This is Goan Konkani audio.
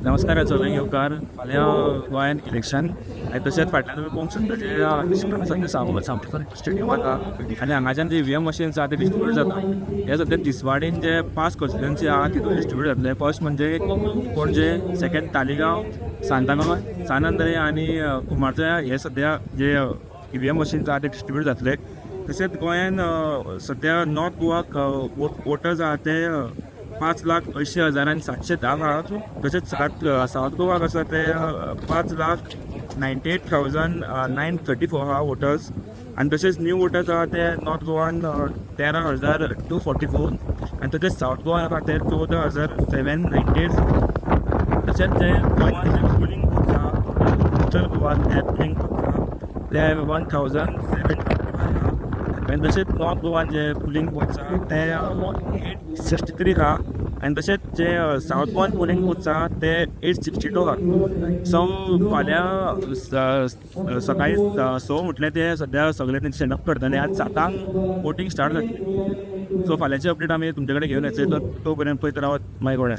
नमस्कार सगळ्यांक येवकार. फाल्यां गोंयान इलेक्शन आनी तशेंच फाटल्यान तुमी पळोवंक शकता जे सावंत स्टेडियमात आहा आनी हांगाच्यान जे ईव्हीएम मशीन्स आहा ते डिस्ट्रिब्यूट जाता. हे सद्या तिसवाडीन जे पांच कॉन्स्टिट्युएन्सी आहा तितून डिस्ट्रिब्यूट जातले. फर्स्ट म्हणजे पणजे, सेकंड तालिगांव, सांताक्रूज, सान आंद्रे आनी कुमारजुंव्या. हे सद्या जे ईव्हीएम मशीन्स आहा ते डिस्ट्रिब्यूट जातले. तशेंच गोंयान सद्या नॉर्थ गोवाक वोटर्स आहा ते 5,80,710 आहा. तशेंच सावथ गोवाक आसा ते 5,98,934 आहा वोटर्स. आनी तशेंच न्यू वोटर्स आहा ते नॉर्थ गोवान 13,244 आनी तशेंच सावथ गोवान आहा ते 14,798. तशेंच जे गोवान जे पोलिंग बूथ्स आहा, उत्तर गोवान जे पोलिंग बूथ्स आहा ते 1725 आहा आनी तशेंच नॉर्थ गोवान जे पोलिंग बूथ्स आहा ते 863 आहा आनी तशेंच जे सावथ गोवान पोलिंग बूथ्स आहा ते 862 आहा. सो फाल्यां सकाळी 6 म्हटल्यार ते सद्या सगळे तेंचे सेटअप करतले आनी 7 वोटींग स्टार्ट जातली. सो फाल्यांची अपडेट आमी तुमचे कडेन घेवन येतले. तो पर्यंत पळयत रावात माय गोंया.